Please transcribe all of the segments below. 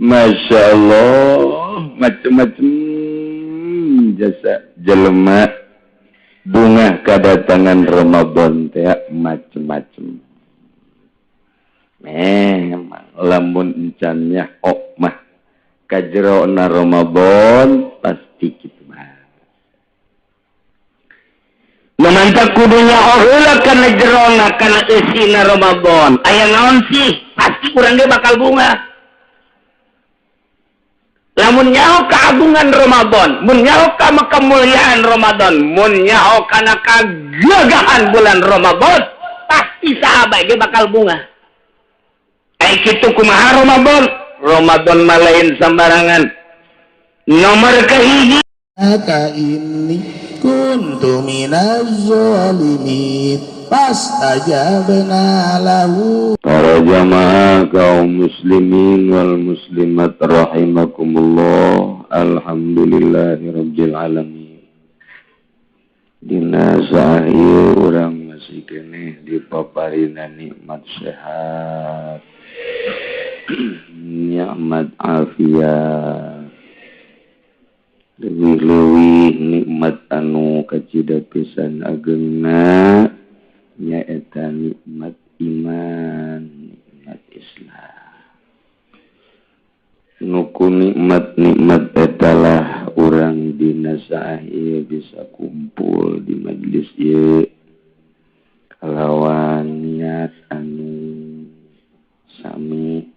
Masya Allah, macem-macem jasa jelema bunga kedatangan Ramadan teh macem-macem. Memang lamun encannya ok mah kajerona Ramadan pasti kitu mah. Memantap kudunya heula kana jerona kana eusina Ramadan. Aya naon sih? Pasti urang ge bakal bunga. Lamun nyaho keagungan Ramadan, mun nyaho ka kemuliaan Ramadan, mun nyaho kana kagagahan bulan Ramadan, pasti sahabat ge bakal bunga. Ai kitu kumaha Ramadan? Ramadan mah lain sembarangan. Nomor kahiji Ka inni kuntu minaz zalimin fastajabna lahu. Para jamaah kaum muslimin wal muslimat rahimakumullah. Alhamdulillahirabbil alamin. Dina sahieu urang masih keneh dipaparina nikmat sehat, nikmat afiat, leuwih-leuwih nikmat anu kacida pisan agengna nyaeta nikmat iman, nikmat Islam. Nuku nikmat-nikmat etalah urang dina saah ieu bisa kumpul di majelis ieu kalawan niat anu sami,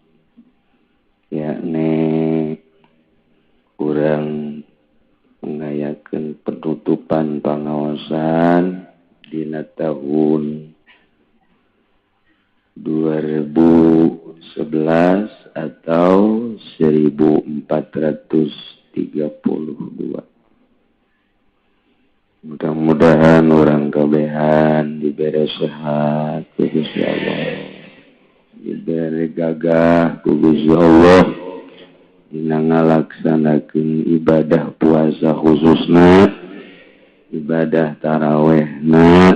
yakni urang ngayakeun penutupan pangaosan dina tahun 2011 atau 1432. Mudah-mudahan orang kabehan diberi sehat ku Gusti Allah, diberi gagah ku Gusti Allah dina ngalaksanakeun ibadah puasa khususna, ibadah tarawehna,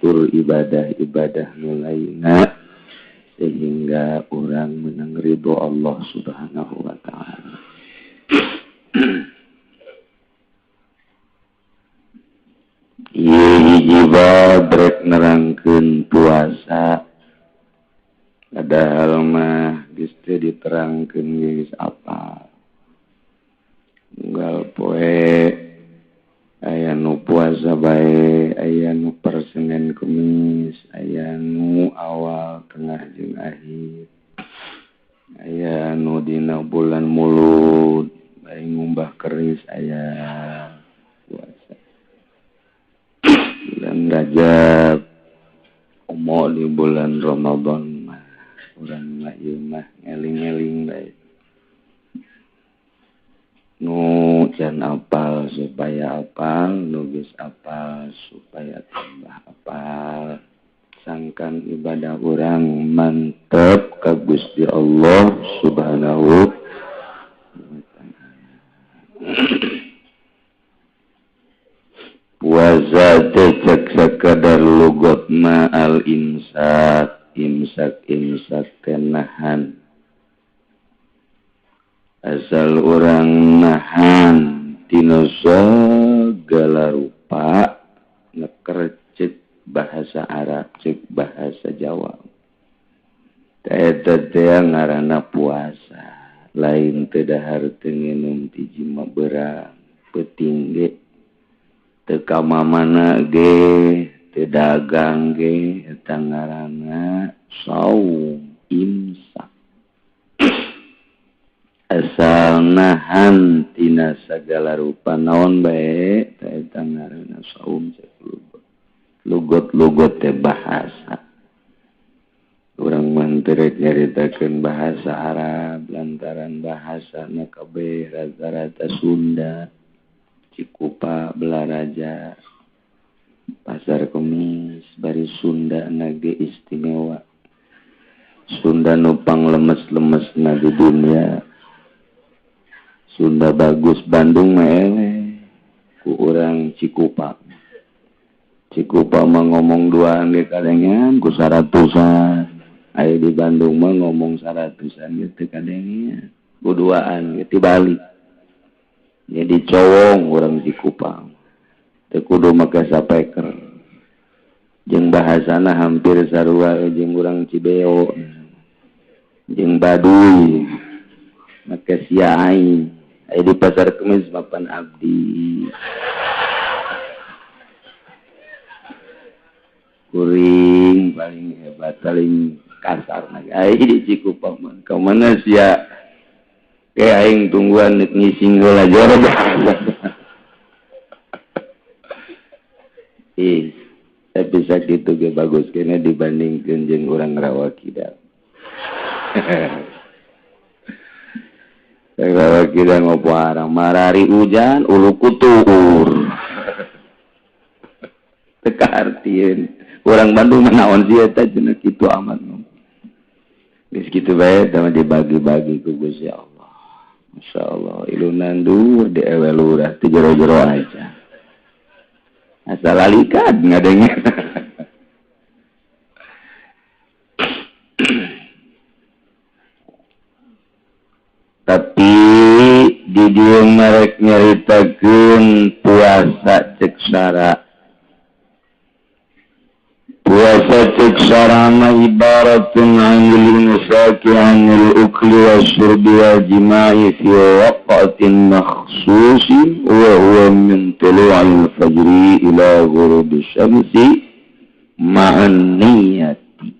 tur ibadah-ibadah nu lainna, sehingga orang menang ridho Allah Subhanahu wa ta'ala. Ieu hiji bab rek nerangkeun puasa. Padahal mah geus teu diterangkeun geus apal. Unggal poe aya nu puasa bae, aya nu per Senin Kemis, aya nu awal tengah jeung akhir, aya nu dina bulan Mulud bae ngumbah keris aya puasa. Bulan Rajab, omo di bulan Ramadan mah urang mah ieu mah ngeling-eling bae. Nu can apal supaya apal, nu geus apal supaya tambah apal. Sangkan ibadah urang mantep ka Gusti Allah Subhanahu wa ta'ala. Puasa teh cek sakadar lugot ma al imsak, imsak imsak tenahan. Asal orang nahan tina segala rupa ngeker cek bahasa Arab cek bahasa Jawa. Eta teh ngaranna puasa, lain teu dahar teu nginum ti jima berang peuting ge teu ka mamana ge teu dagang ge eta ngaranna saum imsak. Asal nahan tina sagala rupa naon bae eta ngaranna saum cek lugot. Lugot-lugot teh bahasa. Urang mah teu rek nyaritakeun bahasa Arab lantaran bahasana kabeh rata-rata Sunda, Cikupa, Belaraja, Pasar Kemis, bari Sunda na ge istimewa. Sunda nu panglemes-lemesna di dunia. Sunda bagus Bandung mah eleh ku urang Cikupa. Cikupa mah ngomong duaan ge kadengean ku 100-an. Aya di Bandung mah ngomong 100-an ge teu kadengean. Kuduaan gitu balik. Jadi cowong urang Cikupang. Teu kudu make sapeker. Jeung bahasana hampir sarua jeung urang Cibeo. Jeung Baduy. Make sia aing. Aya di pasar Kemis mapan abdi. Kuring paling hebat, paling kasar aya di Cikupang mah. Ka mana sia? Kayak aing tungguan ngising heula joro. Ih, tapi sakitu ge bagus kene dibandingkeun jeung urang Rawa Kidal. Rawa Kidal ngopo arang marari hujan ulu kutur. Teu kaartieun. Urang Bandung mah naon sih eta cenah kitu amat. Geus kitu bae tah dibagi-bagi ku Gusti Allah. Masya Allah, ilunan dur di ewe lurah, di jero-jero aja. Asal alikan ngadengnya. Tapi di dieu merek nyaritakeun puasa cek sara. Puasa cek sara mah ibaratun anil imsaki anil ukli wasyurbi wal jima'i fi waqtin makhsusin wa huwa min tulu'il fajri ila ghurubi syamsi ma'an niyati.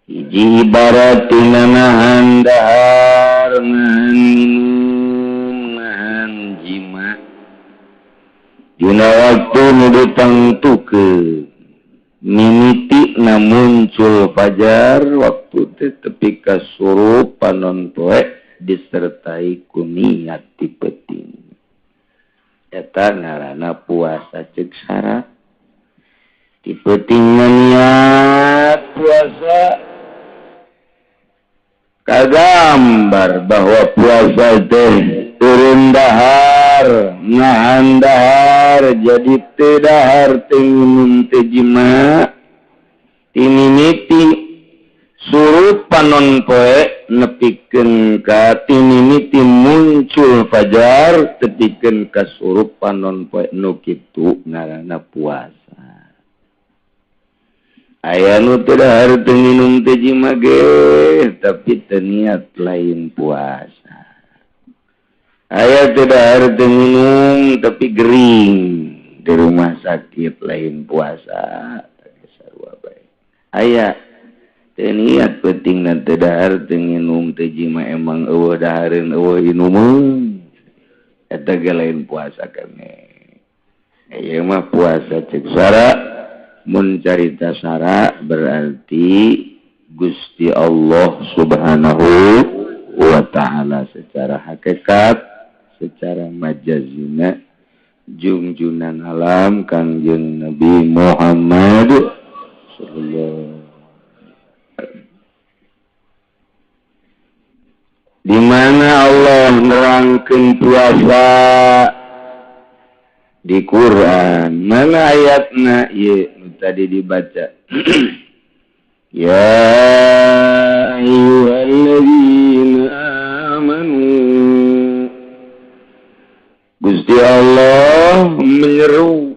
Hiji ibaratun nahan dahar, nahan minum, nahan jima' dina waktu nu ditangtukeun mimiti na muncul fajar waktu teh tepi ka surup panon poe disertai ku niat ti peuting. Eta ngaranna puasa ceuk syarat. Ti peuting niat puasa kagambar bahwa puasa teh turun dahar, nahan dahar, jadi teu dahar teu minum teu jima, timimiti surut panon poe nepikeun ka timimiti muncul fajar tepikeun ka surup panon poe nu kitu ngaranna puasa. Aya nu teu dahar teu minum teu jima ge tapi teu niat lain puasa. Aya teu dahar teu minum tapi gering di rumah sakit lain puasa. Sarua bae. Aya teu niat peutingna teu dahar teu minum teu jima emang eueuh dahareun eueuh inumeun. Eta ge lain puasa keneh. Ieu mah puasa ceuk sara. Mun carita sara berarti Gusti Allah Subhanahu wa ta'ala secara hakikat, secara majazina jungjunan alam Kangjeng Nabi Muhammad sallallahu. Di mana Allah nerangkeun puasa di Quran, mana ayatna ieu nu tadi dibaca. Ya ayyuhalladzina amanu. Gusti Allah menyeru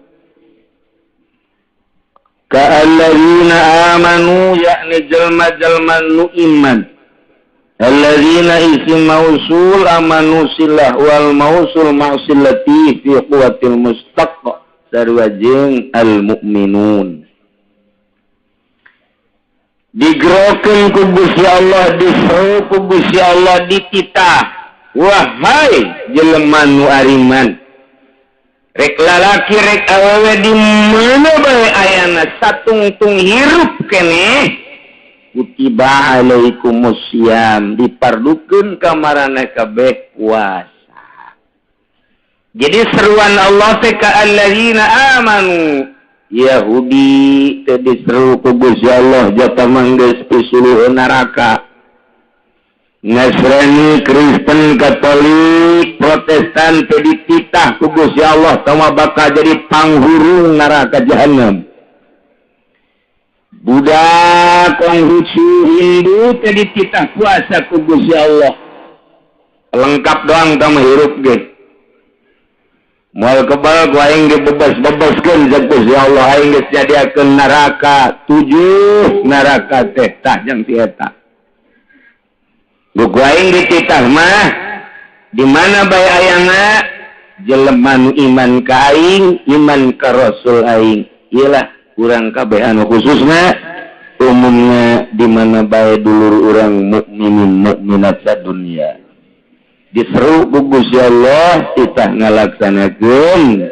ka alladzina amanu yakni jelma-jelma nu iman. Alladzina isim mausul amanu silah wal mausul ma'silati fi quwwatil mustaq sarua jeung al mukminun. Digerokeun ku Gusti Allah, diseru ku Gusti Allah, dititah, wahai jelema nu ariman, rek lalaki rek awewe di mana bae ayana satungtung hirup keneh, kutiba alaikumusiyam, dipardukeun ka maraneh kabeh puasa. Jadi seruan Allah teh ka alladzina amanu, Yahudi teh diseru ku Gusti Allah jata manggeus pisuluh neraka. Nasrani, Kristen, Katolik, Protestan teh dititah ku Gusti Allah tama bakal jadi panghurung neraka jahanam. Budak Konghucu Hindu teh dititah puasa ku Gusti Allah. Lengkap doang tah hirup ge. Moal kebal ku aing ge bebas-bebaskeun jeung Gusti Allah aing geus nyadiakeun neraka 7 neraka teh tah jeung si eta. Ku aing dititah mah di mana bae ayana jelema nu iman ka aing, iman ka Rasul aing. Ieu lah urang kabeh anu khususna umumna di mana bae dulur urang mukminin mukminat sadunya diseru ku Gusti Allah titah ngalaksanakeun.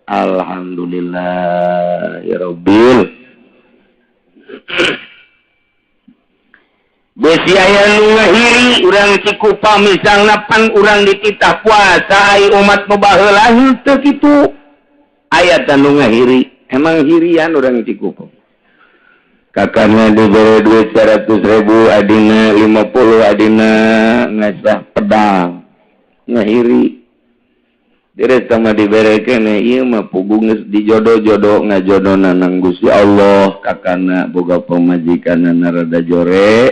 Alhamdulillah ya rabbil. Besi aya nu ngahiri urang Cikupa misalna pan urang dititah puasa ai umat nu baheula henteu kitu. Aya teh nu ngahiri. Emang hirian orang Cikupa. Kakaknya diberi duit 100.000, adina 50, adina ngasah pedang. Ngahiri. Deres sama diberi kene, ieu mah puguh geus dijodoh-jodoh ngajodona nang Gusti Allah. Kakana boga pamajikanna rada jore,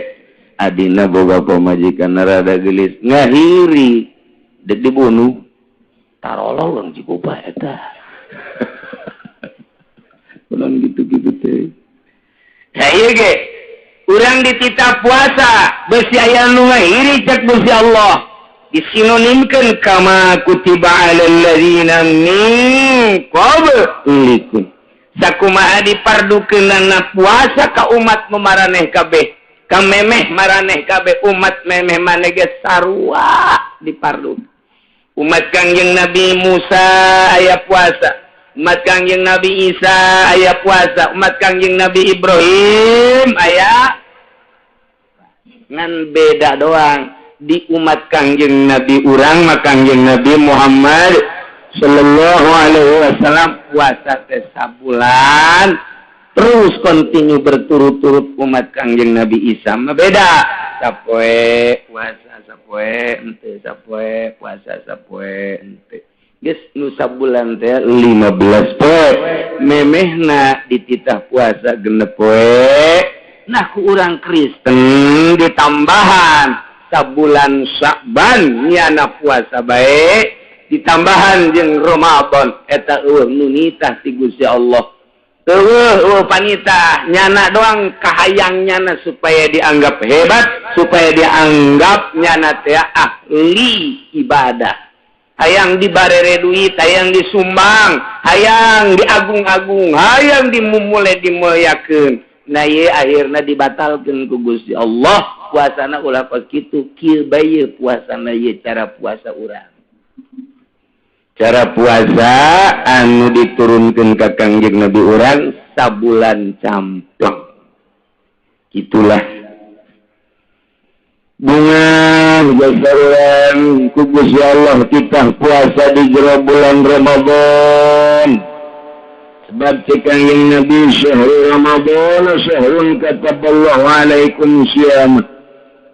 adina boga pamajikanna rada geulis. Ngahiri. Dek dibunuh. Tarolol urang Cikupa eta. Ulang gitu-gitu teh. Nah ieu ge urang dititah puasa besi aya nu ngahiri cek Gusti Allah disinonimkeun kama kutiba alal ladzina min qablikum. Sakumaha dipardukeunana puasa ka umat nu maraneh kabeh, ka memeh maraneh kabeh umat memeh maneh ge sarua dipardu. Umat Kangjeng Nabi Musa aya puasa, umat Kangjeng Nabi Isa aya puasa, umat Kangjeng Nabi Ibrahim aya. Ngan beda doang di umat Kangjeng Nabi urang mah Kangjeng Nabi Muhammad sallallahu alaihi wasallam puasa teh sabulan terus kontinu berturut-turut. Umat Kangjeng Nabi Isa mah beda, sapoe puasa sapoe henteu, sapoe puasa sapoe henteu. Geus nu sabulan teh 15 poe memehna dititah puasa 6 poe. Nah ku urang Kristen ditambahan sabulan Sya'ban nyana puasa bae ditambahan jeung Ramadan eta eueuh nu nitah ti Gusti Allah. Eueuh panitah nyana doang kahayang nyana supaya dianggap hebat, supaya dianggap nyana teh ahli ibadah. Hayang dibarere duit, hayang disumbang, hayang diagung-agung, hayang dimumule dimuliakeun. Nah ieu akhirna dibatalkeun ku Gusti Allah. Puasana ulah kos kitu, kieu bae puasana ieu cara puasa urang. Cara puasa anu diturunkeun ka Kangjeng Nabi urang sabulan campleng. Itulah bunga jasa urang ku Gusti Allah titah puasa di jero bulan Ramadan. Sebab cek Kangjeng Nabi syahrul Ramadan syahrun kataballahu alaikum siyam.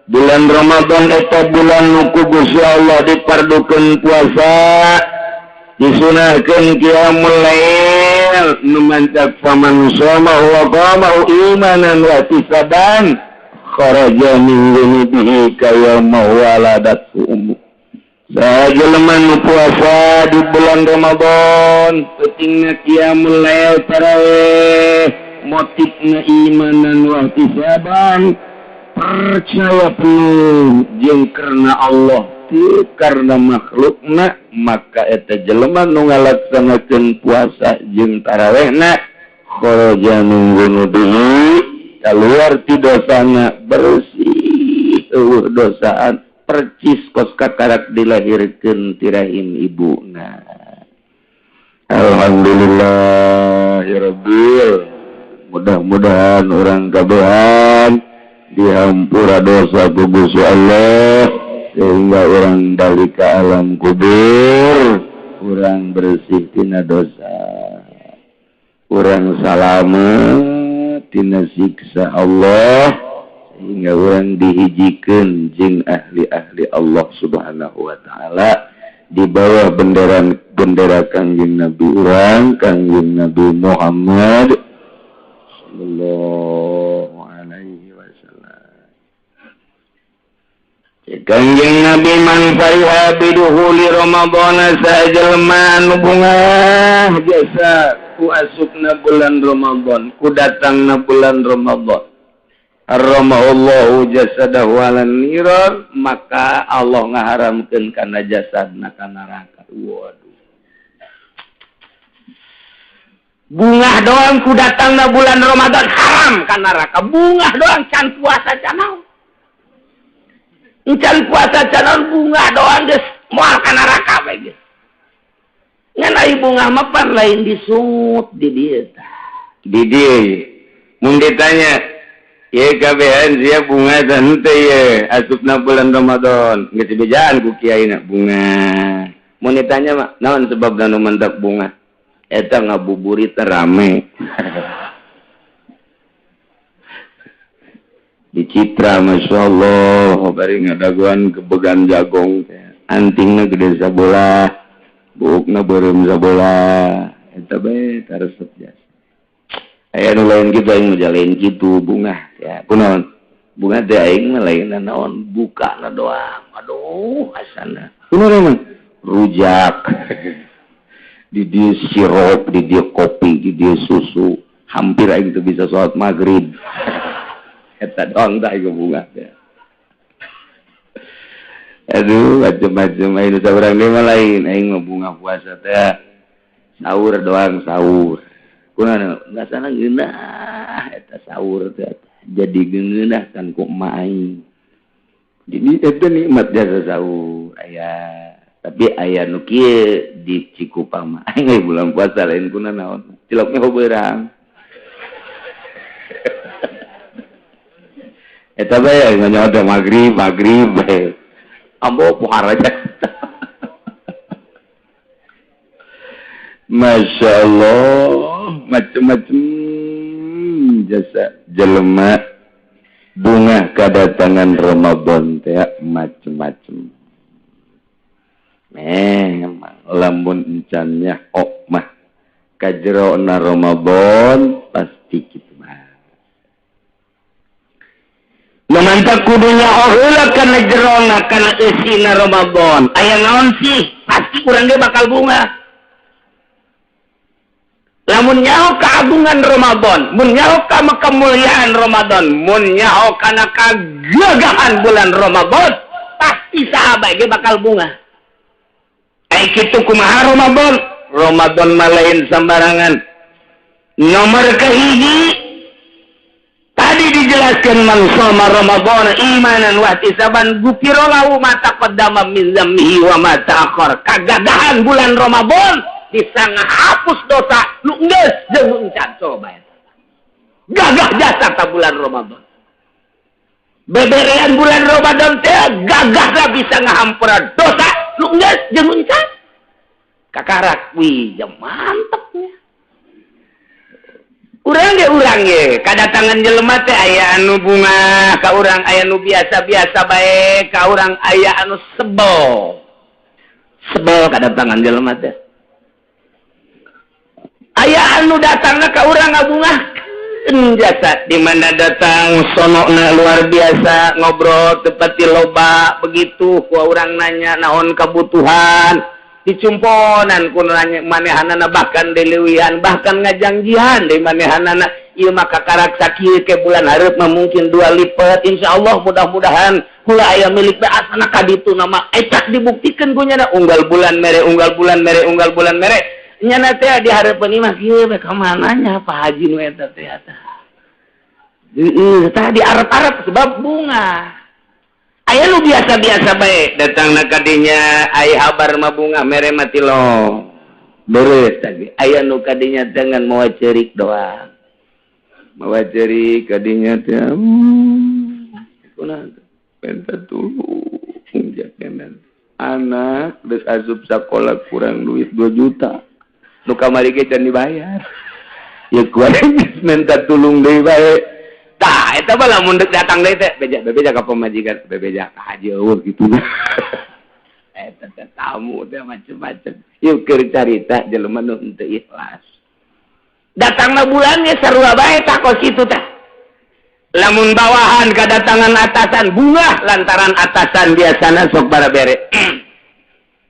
Bulan Ramadan eta bulan nu ku Gusti Allah dipardukeun puasa, disunahkeun qiyamul lail nu mancak faman shoma wa qama imanan wa ihtisaban kharaja min dzunubihi kayawma waladat ummu. Sajelema nu puasa di bulan Ramadan pentingna qiyamul lail tarawih, motifna imanan wa ihtisaban, percaya penuh jeung karena Allah teu karena makhlukna, maka eta jelema nu ngalaksanakeun puasa jeung tarawihna kharaja min dzunubihi, keluar ti dosana bersih eueuh dosaan percis kos kakarak dilahirkeun ti rahim ibuna. Alhamdulillah ya rabbil. Mudah-mudahan urang kabehan dihampura dosa ku Gusti Allah sehingga orang balik ke alam kubur urang bersih tina dosa, urang salamet tina siksa Allah sehingga urang dihijikeun jeung ahli-ahli Allah Subhanahu wa taala di bawah bendera Kangjeng Nabi urang, Kangjeng Nabi Muhammad. sallallahu alaihi wasallam. Kanjeng Nabi man fariha biduhuli Ramadan sajelma nu bungah jasa ku asupna bulan Ramadan, ku datangna bulan Ramadan. Arramallahu jasadahu alan nirar, maka Allah ngaharamkeun kana jasadna ka neraka. Waduh. Bungah doang ku datangna bulan Ramadan haram ka neraka. Bungah doang can puasa can naon. Can puasa can naon bungah doang geus moal ka neraka bae geus. Ngan ai bungah mah pan lain disungut di dieu tah. Di dieu mun ditanya ye kabehan sia bunga dan teh ye asupna bulan Ramadan geus dibejaan ku kiaina bunga. Mun ditanya mah naon sebabna nu mendak bunga? Eta ngabuburit rame. Di Citra Masya Allah bari ngadaguan kebegan jagong teh. Antingna gede sabola, buukna beureum sabola. Eta bae taresep jasa. Aya nu lain kitu aing mah lain kitu bunga ya. Kunaon? Bunga teh aing mah lain naon bukana doang. Aduh asana. Kunaon emang? Rujak. Di dia sirup, di dia kopi, di dia susu. Hampir aing teu bisa sholat maghrib. Eta doang tah aing bunga teh. Aduh, macem-macem aing saurang deui mah lain. Aing mah bunga puasa teh sahur doang sahur. Kunaon ngasana ngeunah eta sahur teh. Jadi ngeunah kan ku emak aing. Jadi eta nikmat jasa sahur aya. Tapi aya nu kieu di Cikupang mah aing bulan puasa lain kuna naon ciloknya hobeurang eta bae nganyawa teh magrib magrib bae ambo pohara aja. Masya Allah macem-macem jasa jelema bunga kadatangan Ramadan teh macem-macem. Memang lamun encannya ok mah kajerona Ramadan pasti kitu mah. Lumantap kudunya heula kana jerona kana eusina Ramadan. Aya naon sih? Pasti urang ge bakal bunga. Lamun nyaho keagungan Ramadan, mun nyaho ka kemuliaan Ramadan, mun nyaho kana kagagahan bulan Ramadan, pasti sahabat ge bakal bunga. Ai kitu kumaha Ramadan? Ramadan mah lain sembarangan. Nomor kahiji tadi dijelaskan man shoma Ramadan imanan wa ihtisaban gufira lahu ma taqaddama min dzambihi wa ma ta'akhkhar. Kagagahan bulan Ramadan bisa ngahapus dosa nu geus jeung nu encan coba eta. Gagah jasa ta bulan Ramadan. Beberean bulan Ramadan teh gagahna bisa ngahampura dosa nu geus jeung nu encan. Kakarak wih ya mantepnya. Urang ge kadatangan jelema teh aya anu bunga ka urang aya anu biasa-biasa bae ka urang aya anu sebel. Sebel kadatangan jelema teh. Aya anu datangna ka urang ngabungahkeun jasa di mana datang sonokna luar biasa ngobrol tepati loba begitu ku urang nanya naon kebutuhan dicumponan ku nanya manehanana bahkan dileuwihan bahkan ngajangjihan di manehanana ieu mah kakarak sakieu ke bulan hareup mah mungkin 2 lipat insyaallah mudah-mudahan kula aya milik teh asana ka ditu nama ecak dibuktikan ku nyana unggal bulan mere unggal bulan mere unggal bulan mere nyana teh di hareupeun imah kieu bae ka mananya Pak Haji nu eta teh eta heueuh tah di arep-arep sebab bunga. Aya nu biasa-biasa bae datangna ka dinya ai habar mah bunga mere mati lo beres tadi aya nu ka dinya dengan mawa ceurik doang mawa ceurik ka dinya teh kunaon minta tulung jakenan anak geus asup sakola kurang duit 2 juta nu kamari ge can dibayar ya kuat minta tulung deui bae. Tah eta mah lamun deuk datang deui teh beja bebeja ka pamajikan bebeja ka haji eueuh kitu. Eta teh tamu teh macem-macem. Yeuh keur carita jelema nu henteu ikhlas. Datangna bulannya sarua bae tah kos kitu tah. Lamun bawahan kedatangan atasan bunga lantaran atasan biasana sok barabere.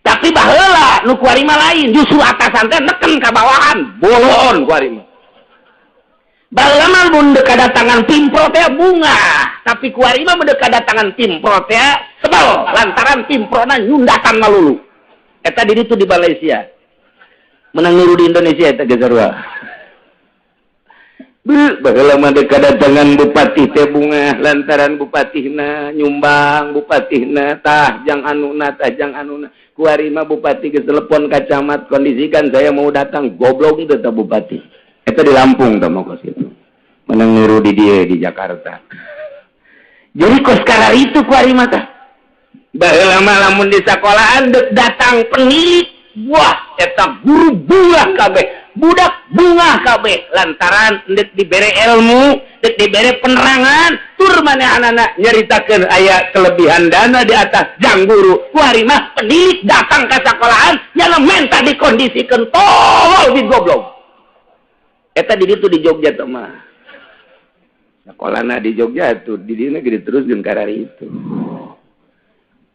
Tapi baheula nu kuari mah lain, justru atasan teh neken ka bawahan, bolon kuari mah. Baheula mah mun deuk kadatangan pimpro teh bunga, tapi kuari mah mun deuk kadatangan pimpro teh sebel lantaran pimprona nyundatan malulu. Eta di ditu di Malaysia. Menang niru di Indonesia eta ge sarua. Baheula mah deuk kadatangan bupati teh bunga lantaran bupatihna nyumbang, bupatihna tah jang anuna tah jang anuna. Kuari mah bupati geus telepon ka camat, kondisikan saya mau datang, goblok teh tah bupati. Eta di Lampung tah mah kos kitu. Menang niru di dieu di Jakarta. Jadi kos kararitu kuari mah tah. Baheula mah lamun di sakolahan deuk datang penilik, wah eta guru bunga kabeh, budak bunga kabeh lantaran deuk dibere ilmu, deuk dibere penerangan, tur manehanana nyaritakeun aya kelebihan dana di atas jang guru. Kuari mah penilik datang ka sakolahan nyana menta dikondisikeun tolol di goblok. Eta di ditu di Jogja teh mah. Sakolana di Jogja tuh di dieu gede terus jeung karari itu.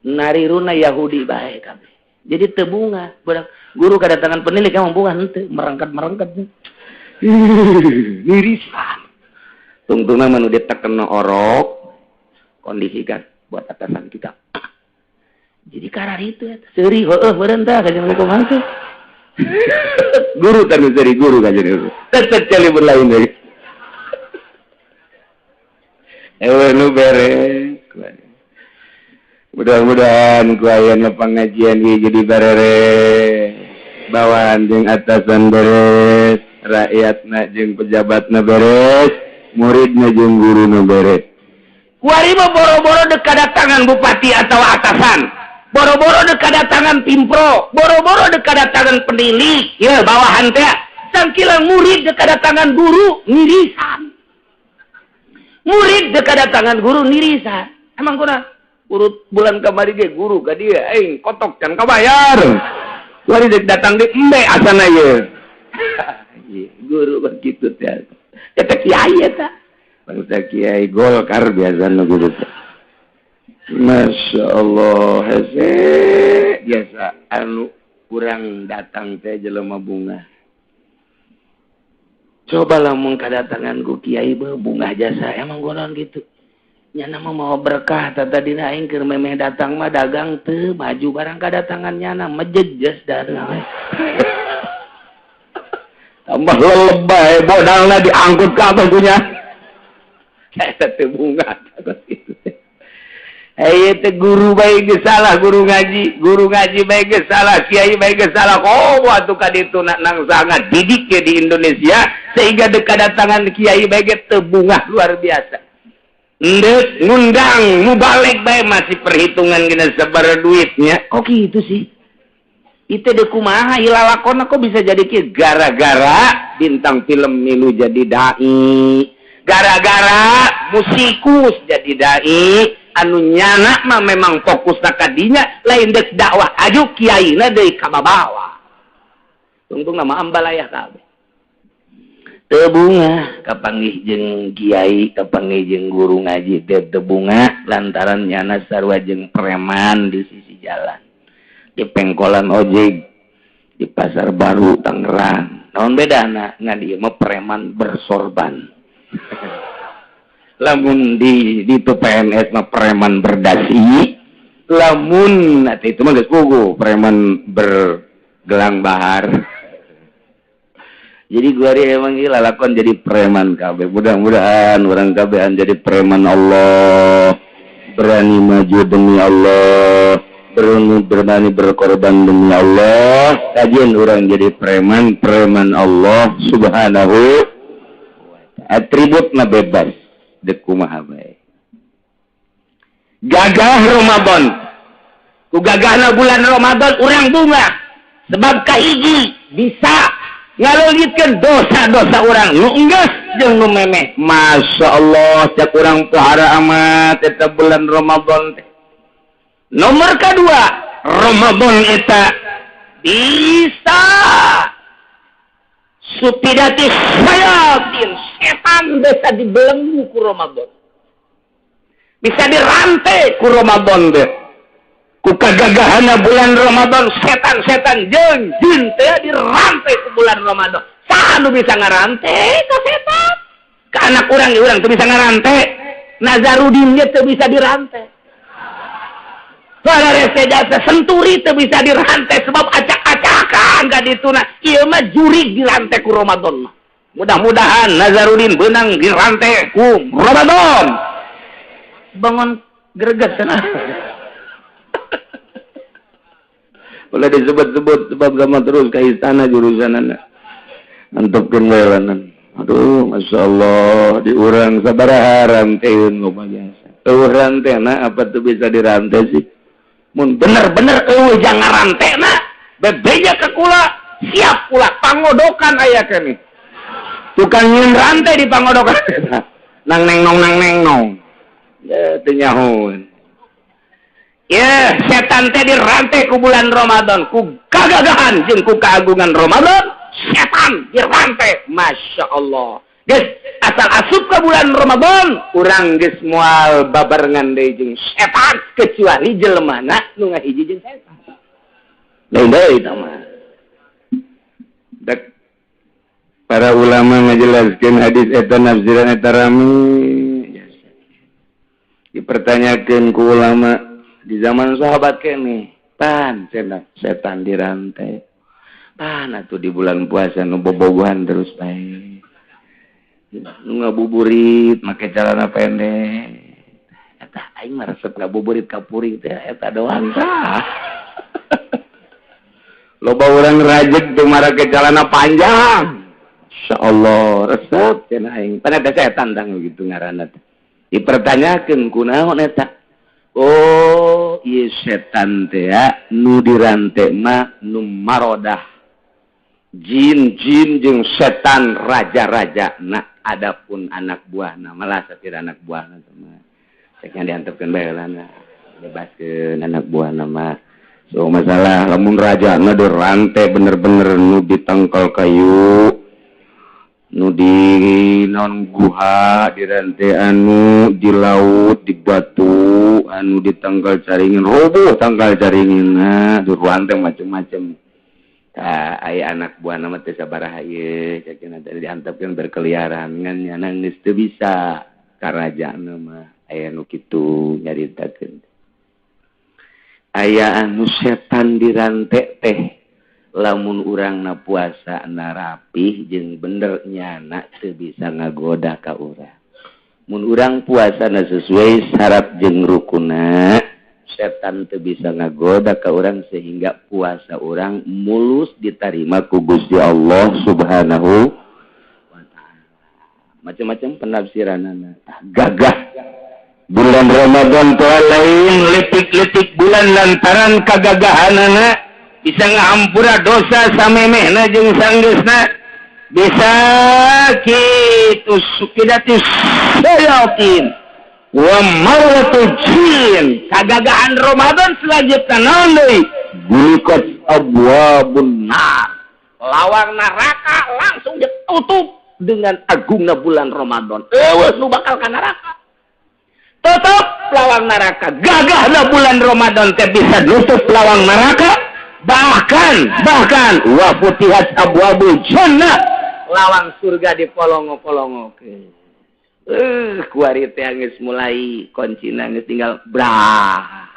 Nariruna Yahudi bae kabeh. Jadi teu bunga, budak guru kedatangan penilik emang bunga henteu, merangkat-merangkat. Mirisan. Tungtungna mah nu ditekena orok, kondisikan buat atasan kita. Jadi karar itu eta. Seuri heueuh meureun tah kajian kumaha teh. Guru teh nu seuri guru kajian itu. Tetep cali berlain deui. Ewe nu beres. Mudah-mudahan ku ayana pengajian ieu jadi beres. Bawahan jeung atasan beres, rakyatna jeung pejabatna beres, muridna jeung guruna beres. Kuari mah boro-boro deuk kadatangan bupati atau atasan, boro-boro deuk kadatangan pimpro, boro-boro deuk kadatangan penilik, ya bawahan teh. Sangkilang murid deuk kadatangan guru nirisan. Murid deuk kadatangan guru nirisan. Emang kuna urut bulan kamari ge guru ka dieu aing kotok can kabayar. Kuari deuk datang di embe asana ieu. Guru begitu teh. Eta kiai eta. Bangsa kiai Golkar biasa nu gitu teh. Masya Allah, hese biasa anu kurang datang teh jelema bunga. Coba lamun kadatangan ku kiai beuh bunga jasa emang gonon gitu. Nyana mah mau berkah tadina aing keur memeh datang mah dagang teu maju barang kadatangan nyana mejejes dagang. Tambah lelebay modalna diangkut ka abah punya. Eta teh bunga gitu teh. Aya teh guru bae geus salah guru ngaji bae geus salah, kiai bae geus salah. Oh atuh ka ditu nang sangat didik ke di Indonesia sehingga deuk kadatangan kiai bae ge teu bungah luar biasa. Ndek ngundang mubalek bae masih perhitungan gina sabar duitnya. Kok gitu sih? Itu deh kumaha ilalakona kok bisa jadi kieu gara-gara bintang film milu jadi dai, gara-gara musikus jadi dai, anu nyana mah memang fokus kadinya lain dek dakwah aju kiaina deui ka babawa. Tungtung nama ambalayah kabeh. Teu bunga kapanggih jeung kiai, kapanggih jeung guru ngaji teh teu bunga lantaran nyana sarua jeung preman di sisi jalan, di pengkolan ojek, di pasar baru Tangerang. Naon bedana? Ngan ieu mah preman bersorban. Lamun di itu PNS mah preman berdasi, lamun nanti itu mah geus puguh preman bergelang bahar. Jadi gua emang gila lakon jadi preman kabeh. Mudah-mudahan orang kabehan jadi preman Allah, berani maju demi Allah, berani berkorban demi Allah. Kajian orang jadi preman, preman Allah Subhanahu. Atributna bebas, dek kumaha bae. Gagah Ramadan. Ku gagahna bulan Ramadan urang bunga. Sebab kahiji bisa ngalolitkeun dosa-dosa urang nu enggeus jeung nu memeh. Masya Allah, cak urang pohara amat eta bulan Ramadan teh. Nomor kedua, Ramadan eta bisa Supidatis sayatin, setan bisa dibelenggu ku Ramadan, bisa dirantai ku Ramadan deh. Ku kagagahana bulan Ramadan, setan-setan jeung jin teh dirantai ku bulan Ramadan. Saha nu bisa ngarantai ka setan? Ka anak urang ge urang teu bisa ngarantai. Nazarudin ge teu bisa dirantai. Jasa senturi teu bisa dirantai sebab acak-acakan ka dituna. Ieu mah jurig dirantai ku Ramadan mah. Mudah-mudahan Nazarudin beunang dirantai ku Ramadan. Bangun greget cenah. Boleh disebut-sebut sebab sama terus ke istana jurusanana. Antepkeun bae lanan. Aduh, masyaallah di urang sabaraha ranteun loba jasa. Eueuh rantena apa tuh bisa dirantai sih? Mun bener-bener eueuh jangan rantena, bebeja ke kula, siap kula pangodokan aya keneh. Tukang nyeun rantai di pangodokan. Nang neng nong nang neng nong. Ya teu nyahoeun. Ya, setan teh dirantai ku bulan Ramadan, ku kagagahan jeung ku keagungan Ramadan, setan dirantai. Masya Allah. Geus asal asup ke bulan Ramadan, urang geus moal babarengan deui jeung setan kecuali jelemana nu ngahiji jeung setan. Lain deui eta mah. Dek para ulama ngajelaskeun hadis eta nafsiran eta rame. Dipertanyakeun ku ulama di zaman sahabat kene, pan cenah setan dirantai. Pan atuh di bulan puasa nu bobogohan terus bae. Nu ngabuburit make celana pendek. Eta aing mah resep ngabuburit ka puring teh eta doang tah. Loba urang rajeg teu marake celana panjang. Insyaallah resep cenah aing. Pan eta setan tah gitu ngaranna teh. Dipertanyakeun kunaon eta? Oh, ieu setan teh nu dirante mah nu marodah. Jin-jin jeung setan raja-raja. Nah, adapun anak buahna malah satir anak buahna mah. Cek nya diantepkeun bae heulana. Bebaskeun anak buahna mah. So masalah lamun rajana dirante bener-bener nu ditangkal kayu, nu di non guha dirante, anu di laut di batu, anu di tangkal caringin roboh tangkal caringin, nah dirante macem-macem. Tah aya anak buah nama teh sabaraha ieu cek cenah teh diantepkeun berkeliaran ngan nyana geus teu bisa karajaan mah aya nu kitu nyaritakeun. Aya anu setan dirante teh lamun urangna puasa na rapih jeung bener nyana teu bisa ngagoda ka urang. Mun urang puasana sesuai syarat jeung rukunna, setan teu bisa ngagoda ka urang sehingga puasa urang mulus diterima ku Gusti Allah Subhanahu wa taala. Macam-macam penafsiranana. Gagah bulan Ramadan teh lain letik-letik bulan lantaran kagagahanana bisa ngahampura dosa samemehna jeung sanggeusna, bisa kitu sukidatis sayatin wa marwatu jin. Kagagahan Ramadan selanjutnya naon deui? Gulikat abwabun nar, lawang neraka langsung ditutup dengan agungna bulan Ramadan. Eueuh nu bakal ka neraka, tutup lawang neraka. Gagahna bulan Ramadan teh bisa nutup lawang neraka. Bahkan wa futihat abwabul jannah, lawang surga dipolongo-polongokeun. Kuari teh geus mulai kuncina geus tinggal brah.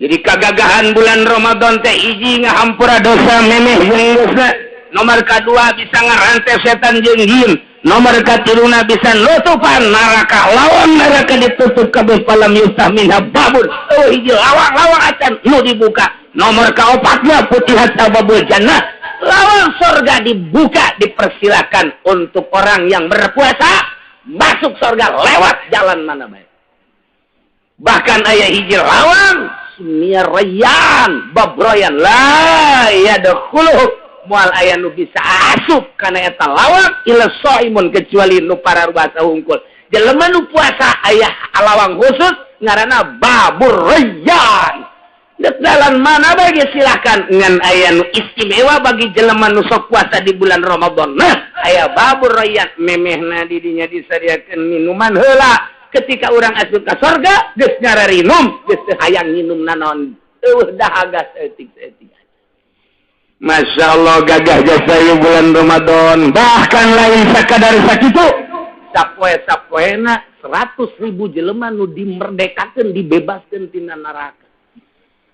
Jadi kagagahan bulan Ramadan teh hiji ngahampura dosa memeh jeung dosa. Nomor kadua bisa ngarante setan jeung jin. Nomor katiluna bisa nutupan neraka, lawang neraka ditutup kabeh falam yuftah minha babun. Oh hiji lawang-lawang acan nu dibuka. Nomor kaopatna putihat abwabul jannah, lawang surga dibuka, dipersilakan untuk orang yang berpuasa masuk surga lewat jalan mana baik. Bahkan aya hiji lawang sumia rayyan babroyan la yadkhuluhu, moal aya nu bisa asup kana eta lawang illa shaimun, kecuali nu pararuasa hungkul. Jelema nu puasa aya lawang khusus ngaranna babur rayyan. Dek jalan mana bae silakan ngan aya nu istimewa bagi jelema nu sok puasa di bulan Ramadan. Nah, aya babur rayyan memehna di dinya disadiakeun minuman heula. Ketika urang asup ka sorga geus ngararinum, geus teu hayang nginum naon. Eueuh dahaga saeutik-saeutik. Masya Allah gagah jasa ieu bulan Ramadan. Bahkan lain sakadar sakitu. Sapoe-sapoena 100.000 jelema nu dimerdekakeun, dibebaskeun tina neraka.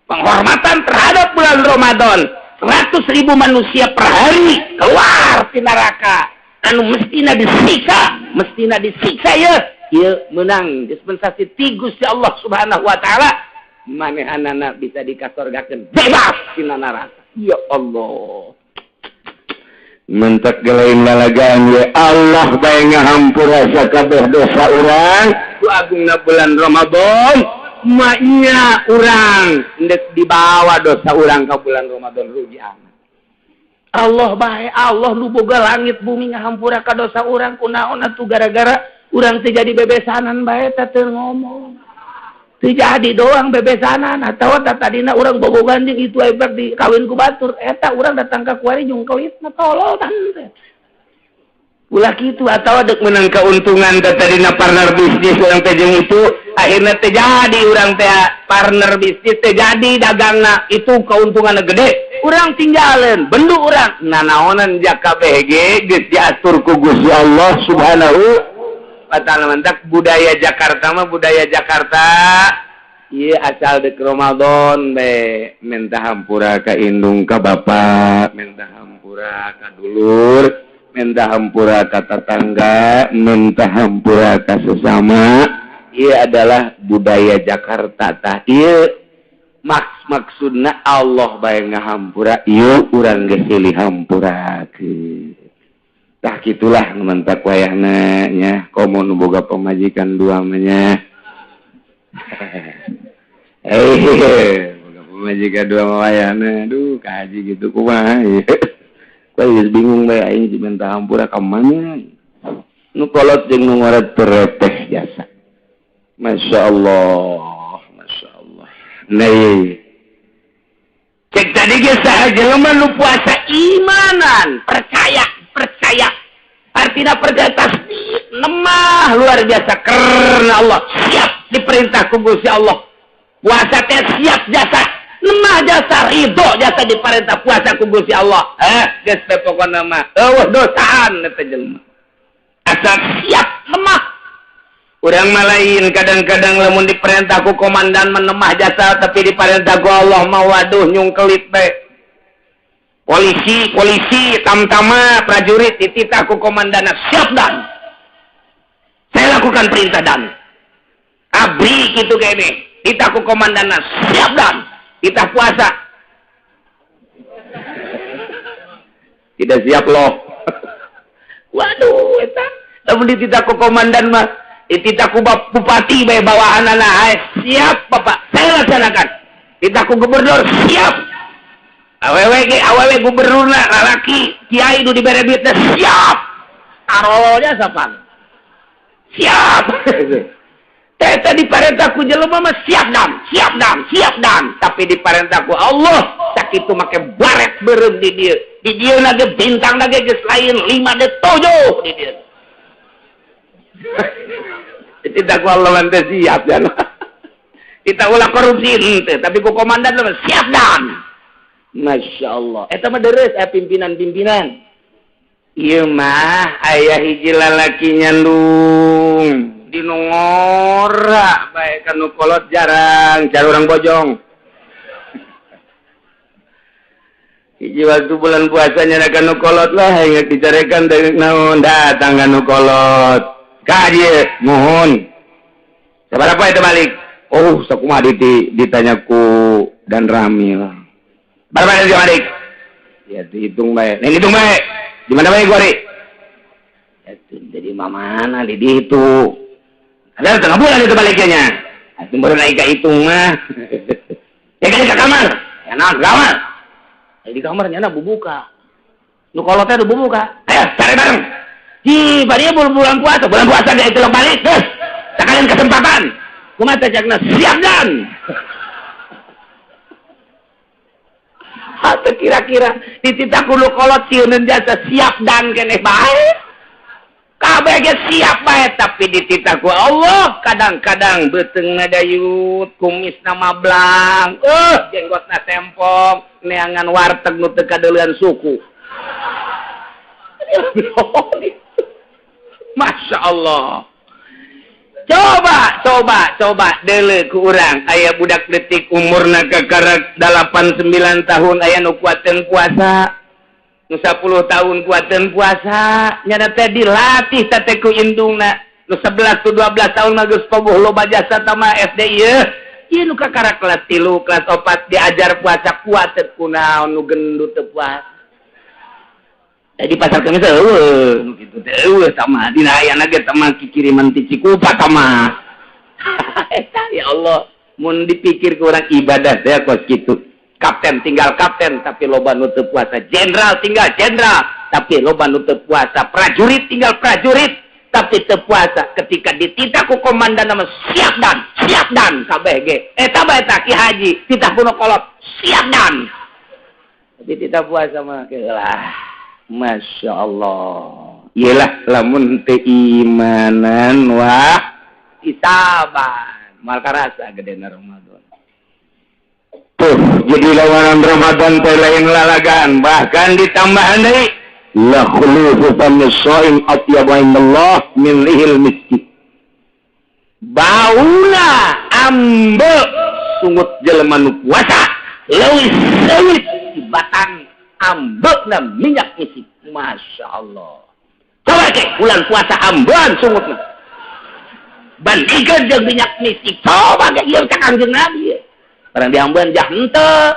Penghormatan terhadap bulan Ramadan. 100.000 manusia per hari keluar tina neraka. Anu mestina disiksa, mestina disiksa ye. Ieu meunang dispensasi ti Gusti Allah Subhanahu wa taala. Manehanana bisa dikasorgakeun bebas tina neraka. Ya Allah. Mentak gelain lalagaan ya Allah bae ngahampura sakabeh dosa urang. Ku agungna bulan Ramadan, maknya urang ndek dibawa dosa urang ka bulan Ramadan rugi amat. Allah bae Allah nu boga langit bumi ngahampura ka dosa urang kunaon atuh gara-gara urang teu jadi bebesanan bae teh teu ngomong. Teu jadi doang bebesanan atawa tadina urang bobogan jeung itu efek di kawin ku batur eta urang datang ka kuari jeung kelitna tolol teh. Ulah kitu atawa dek menang keuntungan teh tadina partner bisnis urang teh jeung itu akhirna teh jadi urang teh partner bisnis teh jadi dagangna itu keuntunganna gede urang tinggalin bendu urang nanaonan jaka BG geus diatur ku Gusti Allah Subhanahu wa ta'ala. Mantak budaya Jakarta mah budaya Jakarta ieu asal dek Ramadan be minta hampura ka indung ka bapak, minta hampura ka dulur, minta hampura ka tetangga, minta hampura ka sesama. Ieu adalah budaya Jakarta tah ieu maksudna Allah bae ngahampura ieu urang geus silih hampurakeun. Tah kitulah mentak wayahna nya komo nu boga pamajikan dua mah nya. Boga pamajikan dua mah wayahna aduh kahaji gitu kumaha ieu. Kuai geus bingung bae aing si minta hampura ka mana. Nu kolot jeung nu ngoret pereteh jasa. Masya Allah, Masya Allah. Nah, cek tadi geus saha jelema nu puasa imanan, percaya, percaya. Artinya percaya tasdik, nemah luar biasa karena Allah. Siap diperintah ku Gusti Allah. Puasa teh siap jasa, nemah jasa, ridho jasa diperintah puasa ku Gusti Allah. Geus teh pokona mah eueuh dosaan eta jelema. Asal siap nemah. Urang mah lain kadang-kadang lamun diperintah ku komandan menemah jasa tapi diperintah ku Allah mah waduh nyungkelit bae. Polisi, polisi, tamtama, prajurit dititah ku komandana siap dan. Saya lakukan perintah dan. Abri gitu kene. Titah ku komandana siap dan. Titah puasa. Tidak siap loh. Waduh eta. Lamun dititah ku komandan mah dititah ku bupati bae bawahanana siap bapak saya laksanakan. Titah ku gubernur siap. Awewe ge awewe gubernurna lalaki kiai nu dibere duitna siap. Tarolnya sapan. Siap. Teh diparentah ku jelema mah siap dam, siap dam, siap dam. Tapi diparentah ku Allah sakitu make baret beureum di dieu. Di dieu na ge bintang na ge geus lain 5 de 7 di dieu. Tidak ku Allah mah teh siap ya. Kita ulah korupsi henteu, tapi ku komandan mah siap dam. Masya Allah. Eta mah deres pimpinan-pimpinan. Ieu mah aya hiji lalaki nyandung di nu ngora bae ka nu kolot jarang cari urang bojong. Hiji waktu bulan puasa nyana ka nu kolot lah ingat dicarekan deui naon datang ka nu kolot. Ka dieu muhun. Sabaraha eta balik? Oh, sakumaha ditanya ku dan rami lah. Berapa itu adik? Ya dihitung baik. Nih hitung baik. Di mana baik gua, Rik? Ya jadi mana di dihitung. Ada setengah bulan itu baliknya. Itu baru naik ke hitung mah. Ya kan ke kamar. Ya nah, ke kamar. Ya, di kamar nyana bubuka. Nu kolotnya udah bubuka. Ayo cari bareng. Hi, barinya bulan puasa gak itu balik terus. Sekalian kesempatan. Kumaha cakna siap dan. Atau kira-kira dititah ku nu kolot sieuneun jasa siap dan keneh bae. Kabeh ge siap bae tapi dititah ku Allah kadang-kadang beuteungna dayut, kumisna mablang, jenggotna tempong, neangan warteg nu teu kadeulean suku. Masya Allah. Coba deuleu ku urang aya budak leutik umurna kakarak 8 9 tahun aya nu kuateun puasa. Nu 10 tahun kuateun puasa, nyana teh dilatih teh ku indungna. Nu 11 tu 12 tahun mah geus pogoh loba jasa tama SD ieu. Ieu nu kakarak kelas 3, kelas 4 diajar puasa kuateun kunaon nu gendut teu puasa. Di pasar kemis eueuh nu kitu teh eueuh tama dina ayana ge tama kikiriman ti Cikupa tama. Eta ya Allah, mun dipikir ku urang ibadah teh kos kitu. Kapten tinggal kapten tapi loba nu teu puasa, jenderal tinggal jenderal tapi loba nu teu puasa, prajurit tinggal prajurit tapi teu puasa. Ketika dititah ku komandan nama siap dan kabeh ge. Eta bae eta Ki Haji titah ku nu kolot siap dan. Tapi titah puasa mah lah. Masya Allah. Iyalah lamun teu imanan wah itaban mal karasa gedena Ramadan. Tuh jadi lawanan Ramadan teh lain lalagan, bahkan ditambahan deui la khulufu famis shaim atyabu indallah min rihil miski. Bauna ambe sungut jelema nu puasa leuwih seungit tibatan ambekna minyak misik. Masya Allah. Coba ke bulan puasa ambean sungutna bandingkeun jeung minyak misik. Coba ke ieu cak Kangjeng Nabi barang diambean jah henteu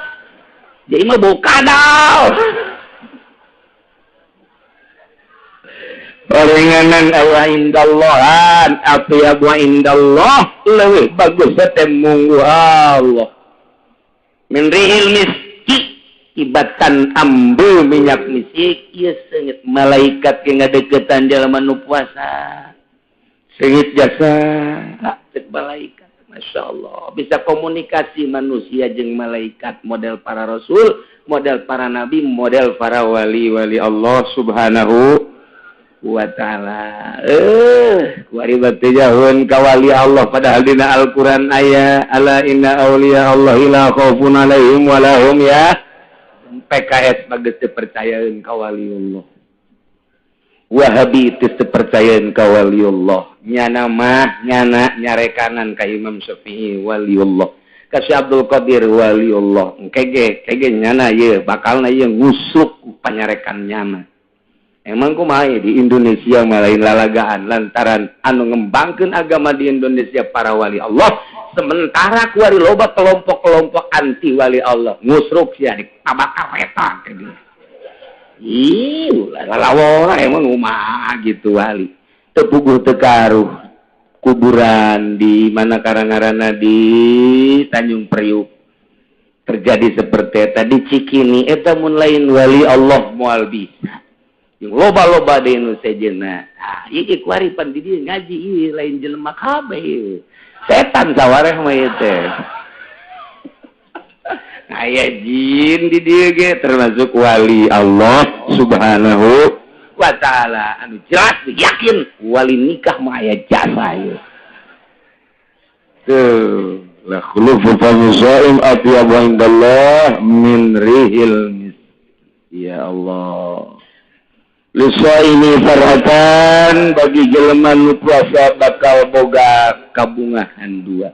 jadi mah bau kadal. Orenganan awa indallahan atyabu indallah leuwih bagus teh munggu Allah min rihil miski ibatan ambu minyak misik. Ieu seungit malaikat ge ngadeukeutan jalma nu puasa seungit jasa cek malaikat. Masya Allah bisa komunikasi manusia jeung malaikat, model para rasul, model para nabi, model para wali-wali Allah subhanahu wa ta'ala. Kuari batu jahun ka wali Allah padahal dina Al-Qur'an aya ala inna auliya Allahi la khaufun alaihim wa lahum ya. PKS bagus teu percayaeun ka waliullah. Wahabi teu percayaeun ka waliullah. Nyana mah nyana nyarekanan ka Imam Syafi'i waliullah. Ka Syekh Abdul Qadir waliullah. Kege kege nyana ieu bakalna ieu ngusuk panyarekan nyana. Emang kumaha di Indonesia mah lain lalagaan lantaran anu ngembangkeun agama di Indonesia para wali Allah. Sementara kuari loba kelompok-kelompok anti wali Allah ngusruk sia ditabakar eta ke dia. Ih, lalawora emang kumaha gitu wali. Teu puguh teu karuh kuburan di mana karangarana di Tanjung Priuk terjadi seperti eta di Cikini eta mun lain wali Allah moal bisa. Jeung loba-loba deui nu sejenna. Ah, ieu kuari pan di dieu ngaji ieu lain jelema kabeh. Setan sawareh mah ieu teh. Aya jin di dieu ge termasuk wali Allah subhanahu wa ta'ala. Anu jelas yakin wali nikah mah aya jasa ieu. Tuh, la khulufu fami shaim atyabu indallah min rihil mis. Ya Allah. Lisaimi farhatan bagi jelema nu puasa bakal boga kabungahan dua.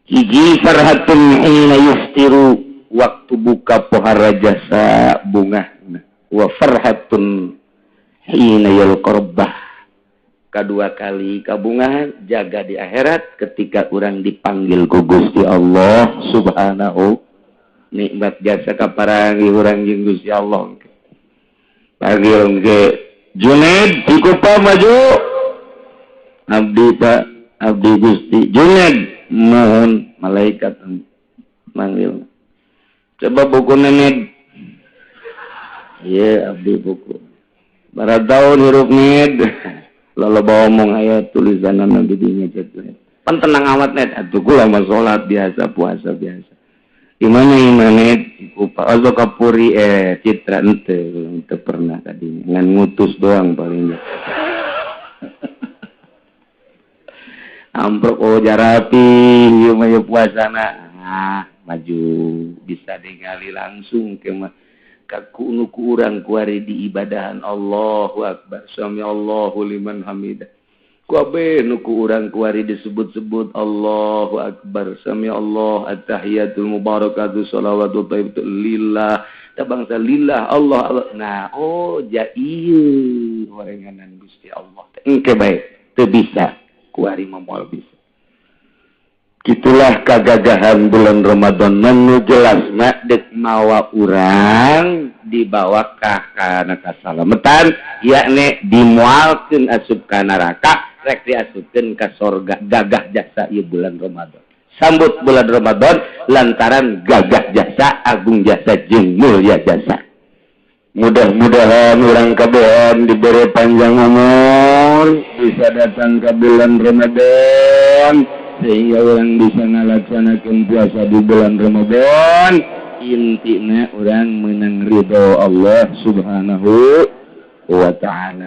Hiji farhatun hina yuftiru waktu buka pohara jasa bungahna, wa farhatun hina yalqa rabbah. Kadua kali kabungahan jaga di akhirat ketika urang dipanggil ku Gusti Allah subhanahu. Nikmat jasa kaparangi urang jeung Gusti Allah. Panggil ke Junaid Cikupa maju. Abdi Pak, abdi Gusti Junaid mohon malaikat manggil. Coba buku nenek. Iya abdi buku. Barat tahun hirup ned. Lalu bawa omong aya tulisan nabi dinya cetu. Pan tenang amat net atuh kula mah salat biasa puasa biasa. Imana imanet Cikupa. Oh, Kapuri Citra ente, ente pernah tadinya. Ngan ngutus doang palingnya. Amprok oh jarapi, ieu mah ieu puasana. Nah, maju bisa ningali langsung ke mah. Kaku nu ku urang kuari di ibadahan Allahu Akbar, sami Allahu liman hamidah. Kabeh nu ku urang kuari disebut-sebut Allahu Akbar, sami Allah, at-tahiyatul mubarakatuh, shalawatu thayyibatu lillah, ta bangsa lillah Allah, Allah. Nah, oh ja ieu horenganan Gusti Allah. Engke bae teu bisa kuari mah moal bisa. Itulah kagagahan bulan Ramadan nu jelas mah deuk mawa urang dibawa ka kana kasalametan, yakni dimualkeun asup ka neraka rek diasupkeun ka sorga. Gagah jasa ieu bulan Ramadan. Sambut bulan Ramadan lantaran gagah jasa, agung jasa jeung mulya jasa. Mudah-mudahan urang kabehan diberi panjang umur, bisa datang ke bulan Ramadan sehingga orang bisa ngalaksanakan puasa di bulan Ramadan. Intinya orang menang ridho Allah Subhanahu wa ta'ala.